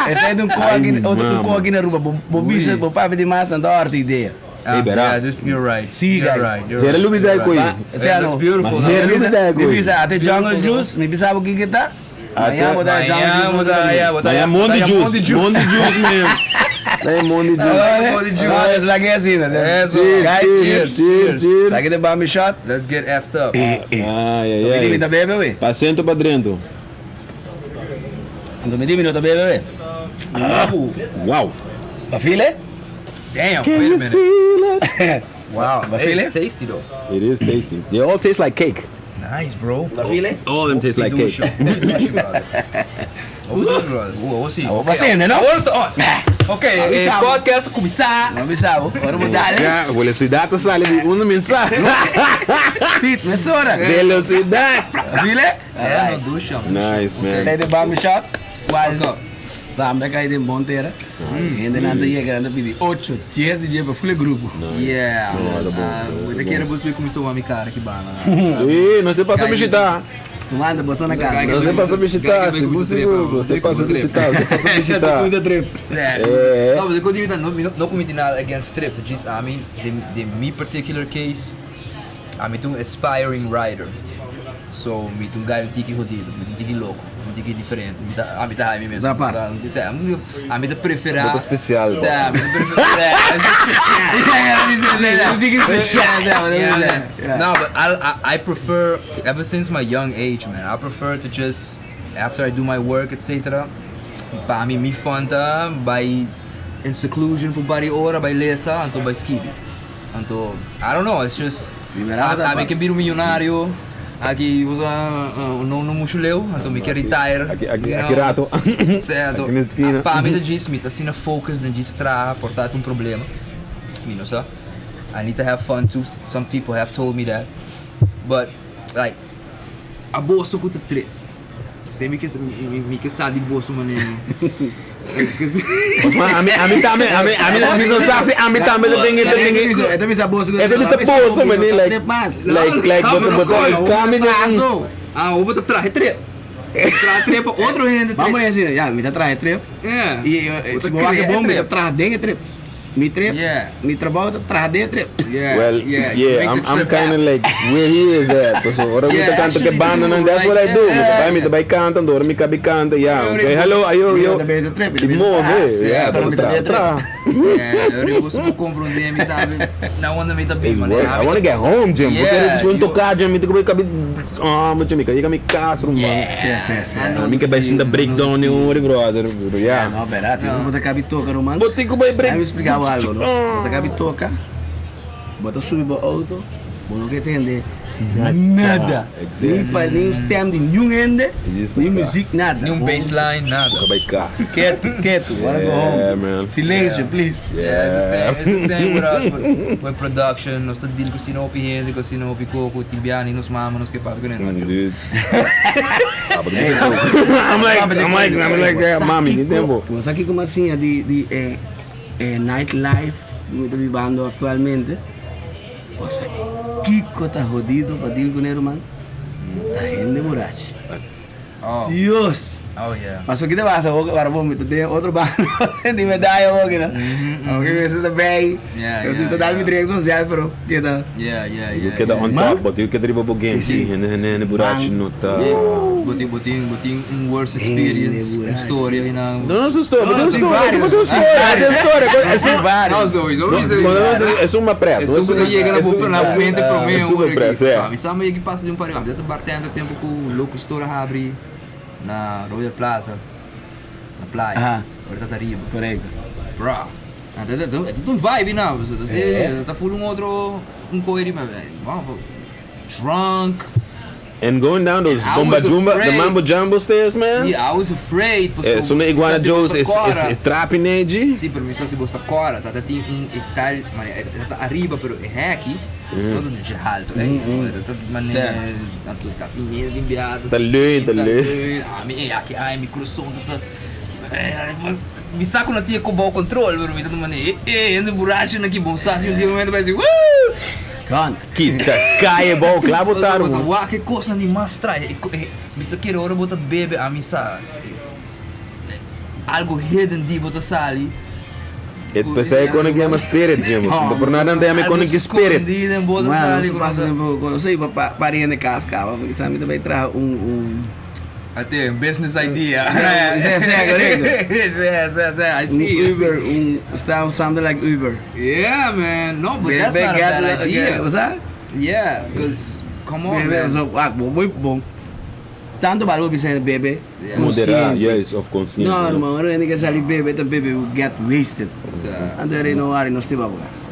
Esei ta un ko aki, otro un ko aki na Aruba. Bo bisa, bo papia di mas nan ta horta idea. Ey bera. Yeah, you're right. Si You're guys. right. You're Hera right. lubida e You're koe. right. Sea It looks no. beautiful. Hera lubida e Mi koe. bisa ate jungle juice, mi bisa bo kiko ta. Mañana bo ta jungle juice. Mañana bo ta ya, bo ta Mañana Mondi Juice. Mondi Juice man. Mañana Mondi Juice. Mondi Juice. Ah, es la que así, no? Eso. Guys, Cheers, cheers, cheers. La que te Bambi shot. Let's get effed up. Ay, ay, Mi di mi ay. ta bebe, we. Pa sento pa drento. Anto mi di mi no ta bebe, we. Wow. Ba feel it? Damn, Can wait a you minute. feel it? Wow, Ba hey, feel it's it? tasty though. It is tasty. They all taste like cake. Nice, bro. Ba feel it? All of them taste like cake. Awor pa sende, no? Awor ta on. Ok, e podcast a kuminsá. No bisa bo, ora bo dale. Ya, velocidad ta sali di unda mensahe. Pete, mesora. Velocidad. Ba feel it? Eh, no dusha. Nice, man. Esei ta Bambi shot. Cual Bambi a kai den bon tera. Hendenan ta yega, nan ta pidi ocho, dies di dje pa ful e grupo. Yeah. No, ta bon. Bo ta kere bus bay cuminsa wami cara ki bana. Sí, nos te pasa bishita. Manda boso na casa. Nos te pasa bishita, sigur sigur. Nos te pasa bishita, nos te pasa bishita. Cuminsa trip. Eh. No, pero cu no, no comiti nada against trip. Djis ami, den mi particular case, ami ta un aspiring writer. So mi ta un guy un tiki hodido, mi ta un tiki loko, un tiki diferente, mi ta ami ta haña mi mes. Ta apart. Ami ta preferá. Bo ta spesial. Sa, mi ta preferá. Un tiki spesial. No, but I I prefer ever since my young age man, I prefer to just after I do my work etcetera, pa mi mi fun ta bai in seclusion pa un par di ora bai lesa anto bai skibi. Anto I don't know, it's just ami ke bira un millonario aki no no muchu leu anto mi ke retire Aki rato Anto pa mi ta djis mi ta asina focus den djis traha por ta un problema mi no sa I need to have fun too some people have told me that but like aboso ku ta trip. Esei mi ke mi ke sa di boso manera. Ma ami ami tambe ami ami ami no sa si ami tambe ta den e ta den e E ta bisa boso E ta bisa boso mane like like like bo ta bo ta kami den Ah, bo ta traha e trip. Traha trip pa otro hende trip. Vamos decir, ya, mi ta traha e trip. Yeah. Y si bo wak bon, mi ta traha den e trip. Mi trip, mi trabou ta traha den e trip. Yeah, Well, yeah, you yeah, make I'm the I'm trip kinda happen. like where he is at. Paso ora mi ta Yeah, canta ke actually banda do, nan, that's what I right? do. Mi ta Yeah. bai, mi ta bai canta, anto ora mi kabi canta, ya, okay, hello, ayo, yo. Mi ta bezig trip, mi ta I bezig move, traha. yeah, Pero pero mi ta tra, den e trip. tra. Yeah, ora bo su comprende mi tambe na onda mi ta It's bin, man. work. I wanna get home, Jim. Yeah, Porque eles vão you- tocar, Jim. Mi ta kabi, ah, Jim, mi ka mi cas, ruman. Si, si, si. Mi ka bai sinta breakdown ni ora, brother. Yeah. No, espera, bo ta kabi toca, ruman. Bo tin ku bai break. Déjame explicar algo, no? Bo ta kabi toca, bo ta subi bo auto, bo no ke tende nada. Exactly. Ni pa ni un stem di niun hende, ni muziek, nada. Ni un bassline, nada. Bo ka bai cas. Ketu, ketu. Wanna go home. Yeah, man. Silencio, please. Yeah, it's the same, it's the same with us with, with production. Nos ta deal ku sino hopi hende, ku sino hopi koko, timbiani, nos mama, nos ke papia ku nan. Dude. I'm like, I'm like, I'm like, yeah, mami, ni tempo. Bo sa kiko mas siña di di e e nightlife ku mi ta bibando aktualmente? Bo sa kiko ta hodido pa deal ku ne ruman? Ta hende burachi. Oh. Dios! Oh yeah. Paso ki ta pasa hopi ora bo mi ta den otro banda di medaya hopi no. Hopi mester ta bay. Yeah, Yo yeah, ta dal mi yeah. drink social pero keda. Yeah, yeah, Bo yeah. keda on Man. top, bo tin keda riba bo game. Si, si. Si, hende hende hende burachi no ta. Bo tin, bo tin, bo tin un worst experience, un storia y nan. No, no es un storia, bo tin un No, storia, sí, bo tin un varios. storia, bo tin un storia. Es un, Varios. No, sowieso, no, sowieso. no, es un mapret. Es un que llega na bo na mente promé Es un mapret, So, sí. mi sa mi yega pasa di un par di mi ta bartender tempo ku Loco Store a habri na Royal Plaza na playa. Aha. Ora ta ariba. Correcto. Bro. Ah, ta ta ta un vibe na, Eh. ta full un otro un koe riba. Wow, drunk. And going down those I bomba was jumba, the afraid. mambo jumbo stairs, man. Yeah, I was afraid. Eh, some Iguana Joe's is is trapping energy. Si, pero mi sa si bo ta cora, ta tin un style, mane, ta ariba pero e heki, no ta dje halto, eh. Ta mane, ta tin hende tin biaha, Ta leun, ta leun. Ah, mi eh, aki ai mi corazon ta ta Mi sa cu no tin cu bo control, pero mi ta mane, eh, eh, hende buracho na ki bon sa si un dia momento bai si, woo! Gone. Kita calle bo, klaar botar. Bo ta wak e cosnan di mas trae, e, mi ta kere ora bo ta bebe a mi sa, algo hidden di bo ta sali. E pesey con e ama spirit, Jim. Por nada ante ame con e spirit. Algo escondido en bo ta Bueno, sali. nos pasa tempo, no sé, pa pariente cas caba, porque sa mi ta bay traha un un Ate, un business idea. Sí, sí, correcto. Sí, sí, sí, I Un see. I see. Uber, un something like Uber. Yeah, man. No, but that's not a bad idea. O sea, Yeah, because come on, bebe, man. so, ah, bo, bo, bon. Tanto balbo bisa bebe. Yeah. Moderar, consciente. juist, of consciente. No, hermano, ora hende ke sali bebe, ta bebe, get wasted. Sa- Anto ora no wari nos te babo gas.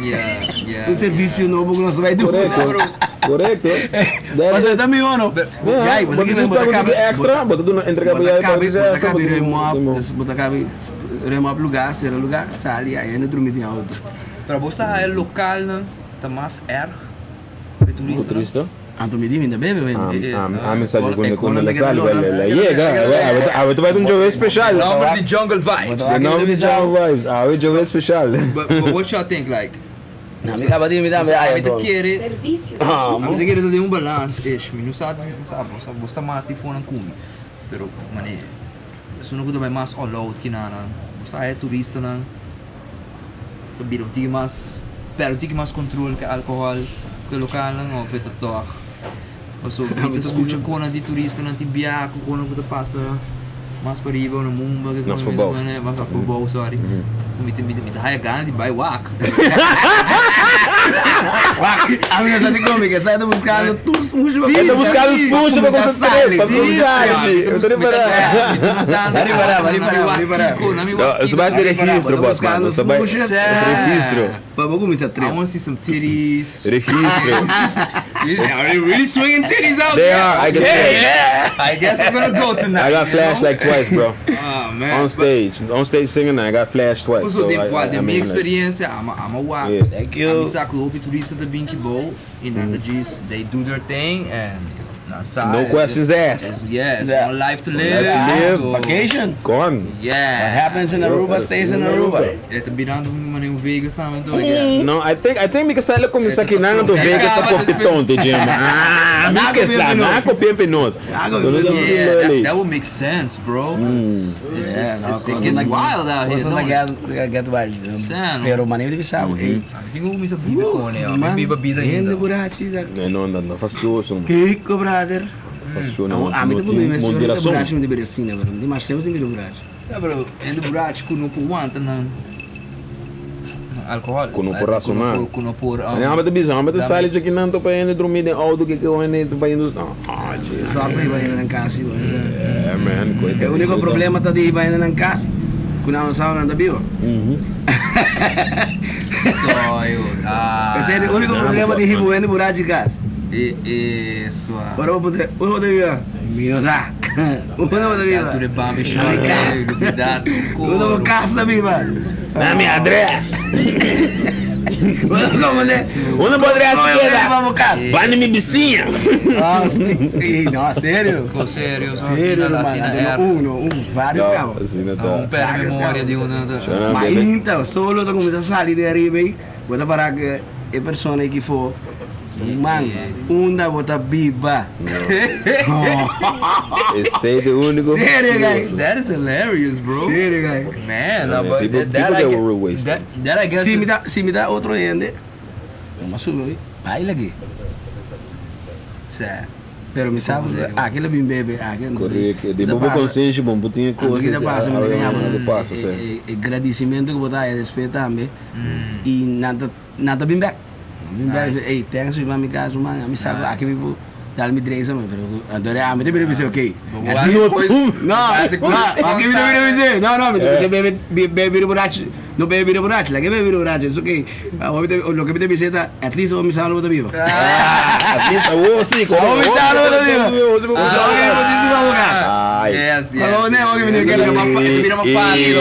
Yeah, yeah. Un servicio nobo ku nos bai doen. Correcto. Correcto. Paso e ta mihó no. Yeah, Jai, bo ta paga un extra, bo ta duna entrega pa jai pa Bo ta extra, kabi bo ta- remop, dus bo ta kabi remop lugar, sera lugar, sali, aí no drumi den auto. Pero bo ta haya lokalnan ta mas erg pa e turistanan? Turista? Anto mi di mi ta bebe wen. Am am mensaje cu cu la sali, la yega, awe ta bai un joe special. Nomber di Jungle Vibes. The nomber di Jungle Vibes, awe joe special. But, but what y'all think like? Na mi kaba di mi tambe Ami ay ta anto. kere, Servicio. Ah, ami ta kere ta den un balans ish, mi no sa, mi no sa, bo sa, bo sta mas di fonan cu mi. Pero mane, esun cu ta bai mas all out kinanan, bo sta haya turistanan ta bira un tiki mas, perde un tiki mas control cu e alcohol, cu e localnan of e ta toch. Pasobra mi ta scucha conan di turistanan tin biaha cu conan cu ta pasa mas pariba na Mumba, Mas pabou. Mas pabou, sorry. Mi ta mi ta haya gana di bai wak. Wak, ami no sa di come, ke sa ta buscando tur smushi pa E ta buscando smushi pa concentra, pa concentra. Mi ta Ripará, ripará, ripará. No, eso bai ser registro, boss man. Eso bai registro. Pa bo cuminsa I trip. want to see some titties. Registro. Are they really swinging titties out They there? are, I can Okay, tell. yeah. I guess I'm gonna go tonight. I got you flashed know? like twice, bro. Oh, man. On stage, on stage singing, I got flashed twice. So, So de, I, I, de I mi mean, like, experiencia, I'm a, I'm a wak. Yeah. Thank you. Ami sa ku hopi turista ta bin ki bou, y nan ta djis, they do their thing and Nan sa. No questions asked. Yeah, it's one life to live. Life to live. Vacation. Gone. Yeah. What happens in Aruba stays in Aruba. E ta birando un manera un Vegas tambe anto, I guess. No, I think, I think mi ke sa el a kuminsá kinan anto Vegas ta kopia tonto, Jim. Ah, mi ke sa, nan a kopia fe nos. So nos a Yeah, that, that would make sense, bro. It's, Yeah, it's, no, it's, it gets wild out here, Cosnan don't ta it? get, get wild. Sa, no? Pero manera di bisa, ey. Mi tin ku kuminsá biba con e, mi biba bida Hende ainda. burachi ta. Nee, no, no, no fastioso. Kiko, brother. Fastioso, no, Ami no ta tin mi mes moderacion. burachi mi deberia asina, pero mi mas tempo sin bira burachi. Ja, pero hende burachi ku no por wanta nan alcohol. Ku no por rasoná. Ku no por. Aña amba ta bisa, amba ta sali djaki nan to pa hende drumi den auto ke ke hende ta bayendo. No, che. Se sòrg pa hiba hende nan kas si. Yeah, man. E úniko problema ta di hiba hende nan kas ku nan no sa nan ta biba. Esei ta e úniko problema di hiba hende burachi kas. Ora bo puntra, unda bo ta biba? Mi no sa. Unda bo ta biba? Na mi kas. Unda bo kas ta biba? Na mi adres. Unda bo adres ta keda? Banda mi bisiña. No, serio. Serio, Serio, ruman. Uno, un, varios cabo. Un perde memoria di uno. Mainta, solo ta cuminsa sali di ariba ei, bo ta para cu e persona aki for. Man, unda bo ta biba? Esei ta e único. Serio, guy. That is hilarious, bro. Serio, guy. Man, no, but People, that, that people I get get, real wasted. that, that I guess Si mi is, ta, si mi ta otro hende, no m'a subi, baila aki. Sa. Pero mi sa ku aki lo bin bebe, aki no. Correcto. Di bo konsenshi bon bo tin e Anto kos ki ta pasa mi ta gaña bo algo pasa, e, sí. e, e gradisimentu ku bo ta haya despues tambe i nan ta nan ta bin bek. Nan bin bek Nice. ey thanks mi mami kaso man ami sa ku aki mi por dal mi drinks man pero ku anto de ami ta bira bisa okay. Bo At wak least koi- no, wak no, aki mi ta bira bisa no no mi ta bisa bebe bebe bira burachi no bebe bira burachi laga bebe bira burachi it's okay. Awor mi ta loke mi ta bisa ta at least awor mi sa lo bo ta biba. At least awor si Awor mi sa lo bo ta biba. Awor mi por disi pa bo kas. Ay. Yes, yes. Awor ne awor mi ta kere Bira mas mas fácil.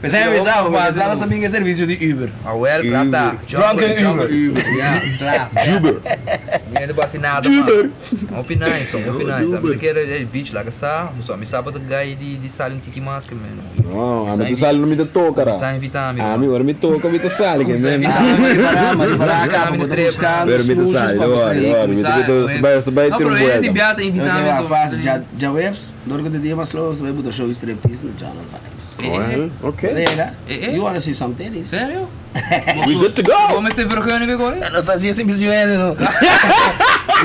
Pensei mi sa bo sa nos ta bin e servicio di Uber. Awel, kla ta. Drunken Uber. Uber, ya, kla. Uber. Mi no ta por hasi nada mas. Hopi nice, hopi nice. Mi ta kere e beach laga sa, so mi sa bo ta gai di di sali un tiki mas ke mi. No, ami ta sali no mi ta toka ra. Sa invita mi. Ami ora mi toka mi ta sali ke men. Pero mi ta sali, don't worry, don't worry. Mi ta bai, mi ta bai tira un buelta. No, pero e Wak fácil, djaweps, dor ku ta dia mas slow, bai buta show striptease na Channel 5. Well, okay. Rega, you wanna see some titties? Serio? We good to go! Bo mester vergunning bij gooi? Nos ta haciendo sin bisimento, no.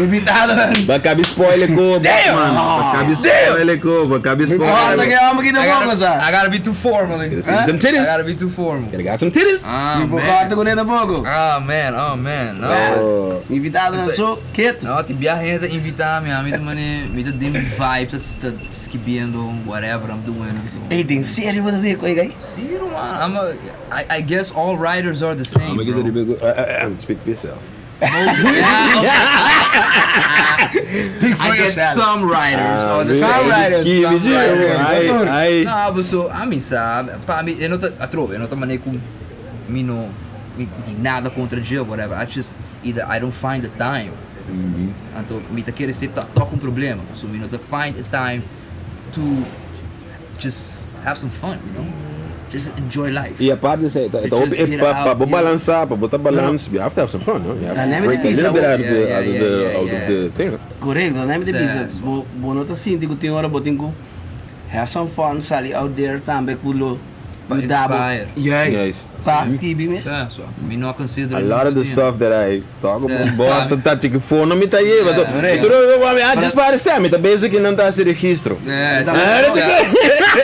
Invitadonan. Ba cabi spoiler ko, Batman. Ba cabi spoiler ko, ba cabi spoiler. Basta ke amo kita poco sa. I gotta be too formal. Gotta see some titties. I gotta be too formal. Gotta got some titties. Ah, Mi por man. corta con tampoco. Ah, man, oh, man. No. Oh. Invitadonan so keto. No, tin biaha hende ta invita mi, ami ta mane, mi ta den mi vibe, ta ta skibiendo whatever I'm doing. Ey, den serio bo ta bay cu ey? Sí, ruman, I'm a, I, I guess all writers are the same, Ami bro. kita riba ku, speak for yourself. Speak for I guess yourself. some writers are the Some same. writers, Some Some writers. Ai, ai. No, but so, ami sa, pa mi, e no ta, atrobe, e no ta mane ku mi no, mi tin nada kontra dje, whatever. I just, either I don't find the time. Anto, mi ta kere si ta tok un problema. So mi no ta find a time to just have some fun, you know? Just enjoy life. Y aparte esey, ta hopi e pa pa bo balansa, pa bo ta balance, you have to have some fun, no? You have to break a little bit out of the out of the out of the thing. Correcto, nan mi ta bisa, bo bo no ta sinti cu tin ora bo tin cu have some fun, sali out there tambe cu lo Pa yuda bo. inspire. Juist. Pa skibi mes. Sa, so, mi no a consider A lot of the stuff that I talk about, boss ta tachi ki for no mi ta yeva. Yeah. Mi tur mi a just parece, mi ta bezig ki nan ta hasi registro. Yeah.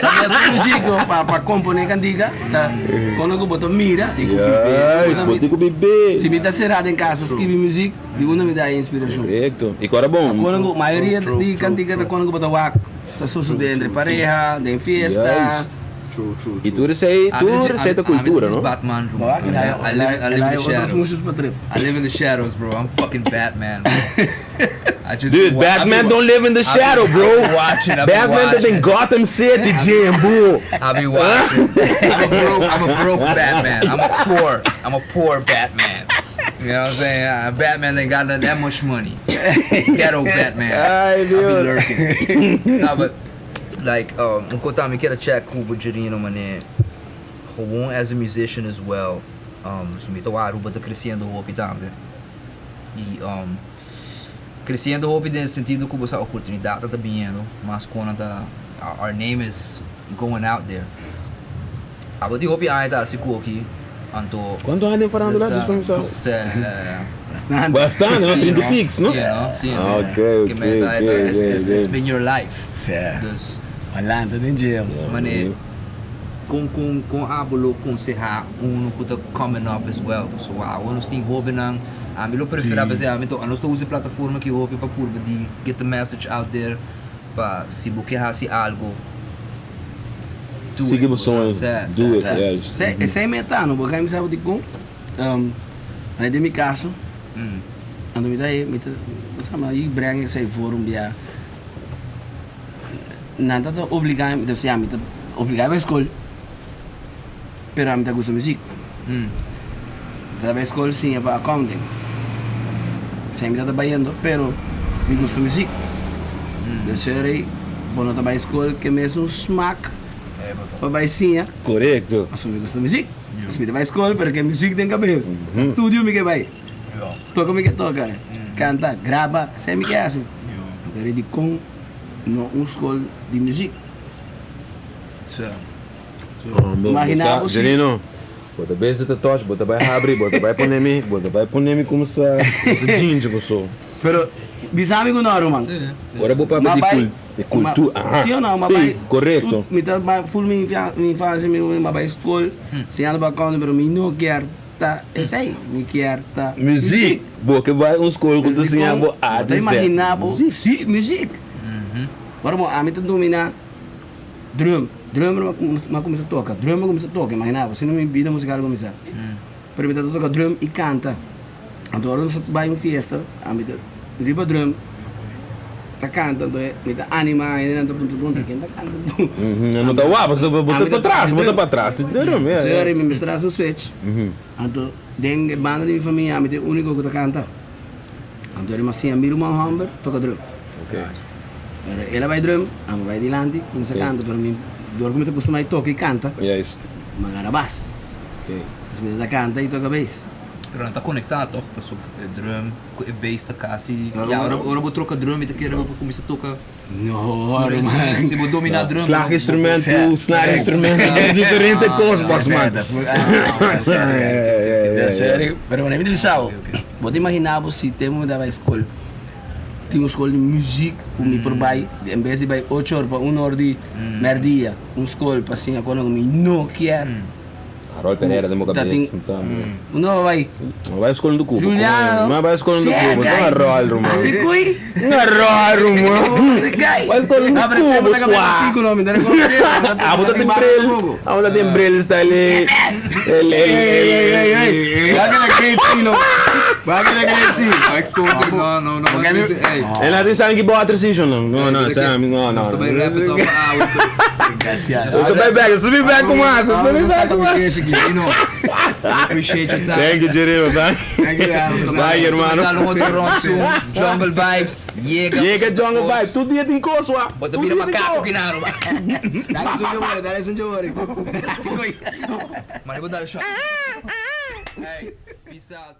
Ta musico pa pa compone cantica, ta kono ku bo ta mira. Juist, bo tin ku bibe. Si mi ta sera den casa skibi music, di unda mi ta haya inspiracion. Correcto. Y kora bon. Kono ku mayoria di cantica ta kono ku bo ta wak ta sucede entre pareha, den fiesta. Juist. True, true, Y tur esey, tur esey ta cultura, no? Batman, bro. Bo I live, I live in the shadows. pa trip. I live in the shadows, bro. I'm fucking Batman, bro. I just Dude, be wa- I be Batman wa- don't live in the I be- shadow, bro. I be watching, I be Batman ta den watching. Gotham City, Jim, bro. I be watching. I'm a broke, I'm a broke Batman. I'm a poor, I'm a poor Batman. You know what I'm saying? Batman ain't got that much money. Ghetto Batman. Ay, I be Dios. lurking. No, but like, un cos mi kier check cu bo Jerino mane. Gewoon as a musician as well. So mi ta Aruba ta creciendo hopi tambe. Y creciendo hopi den sentido cu e oportunidad ta biniendo, mas cu ta our name is going out there. Abo di hopi aña ta asina cu aki, anto Cuanto aña farandula? Just pa mi sabi. Bastante. Bastante, no? 30 picks, no? Si, no? Si, Ah, ok, Cu meta, it's been your life. Si. Dus, Adelante, den gym. Mane, con abo lo conseha uno cu ta coming up as well. So, wow, nos tin hobennan, ami lo prefera si, ami to, nos ta usa plataforma cu hopi pa purba di get the message out there pa si bo kier hasi algo. Do Sigui it. bo soño, Si, do si. it, yes. Esey meta, no, pasobra mi sabi di con, den mi caso, anto mi ta, mi ta, sabi, y breng esey forum bia, nan ta obliga, dus ja, mi ta obliga pa scol, pero mi ta gusta music. Ta bay scol siña pa accounting. Semper ta trahando, pero mi gusta music. Dus ey, bo no ta bay scol cu mesun smaak pa bay siña. Correcto. Mas mi gusta music. Dus mi ta bay scol, pero cu music den cabes. Studio mi kier bay. Toca mi kier toca. Canta, graba, esey mi kier asina. Anto di con no un scol di music. So. Imagina bo. Jerino, bo ta besta ta touch, bo ta bay habri, bo ta bay pone mi, bo ta bay pone mi como sa, como sa ginger pessoa. Pero, bisami cu no, man. Ora bo papia di cultura. Aha. Si of no? Ma Si, bay, correcto. Mi ta bay full mi infancia, mi bay scol, siñando pa accounting, pero mi no kier ta esey, mi kier ta Music. Bo cu bay un scol cu ta siña bo A Bo te Z. imagina bo, si, music. Ora bo, ami ta domina drum, drum m'a cuminsa toca, drum m'a cuminsa toca, imagina bo, asina mi bida musical cuminsa. Pero mi ta toca drum y canta. Anto ora nos bay un fiesta, ami ta riba drum, ta canta, anto mi ta anima, y nan ta puntra, puntra, ken ta canta? No ta guapo, so bo ta pa tras, bo ta pa tras. Drum, yeah. Sorry, mi mester un switch. Anto, den banda di mi famia, ami ta e unico cu ta canta. Anto, mi a mi ruman homber, toca drum. Pero el a bay drum, ami bay dilanti, cuminsa canta, pero mi, door cu mi ta acostumbra toca y canta, m'a gara bass. Dus mi ta canta y toca bass. Pero nan ta conecta toch? Paso drum, e bass ta casi. Ja, ora bo toca drum, mi ta kere bo cuminsa toca. No, man. Si bo domina drum. Slaginstrument, snaarinstrument, diferente cos, boss man. Serio, pero mi ta sabi. Bo ta imagina bo si tempo mi tabata scol. Tin un scol di music, cu mi por bay, en bes di bay 8 or pa 1 or di merdia, un scol pa siña con mi no kier. Harold Pereira den bo cabes. No bay. No bay scol do cubo. Juliano. No bay scol do cubo. No Harold, man. Ate cui. No Harold, man. Bay scol do cubo, swa. Ah, bo ta tin bril. Ah, bo ta tin bril style. El, el, el, el. Vai que na great no. Vai que na great Expose, no, no, no. Hey. En laat eens aan die water season. No, no, Sam, no, no. Nos bay wrap it up. Ah, Gracias. Nos bay back, nos bay back com massa, nos bay back com massa. Jerino, appreciate your time. Thank you, Jerino. Thank you, man. Bye, hermano. Dal otro round soon. Jungle vibes. Yega. Yega Jungle Vibes. Tur dia tin cos, wa. Bota bira macaco aki na Aruba. Dale un jabore, dale un jabore. Maar ik wil daar een shot. Hey, peace out.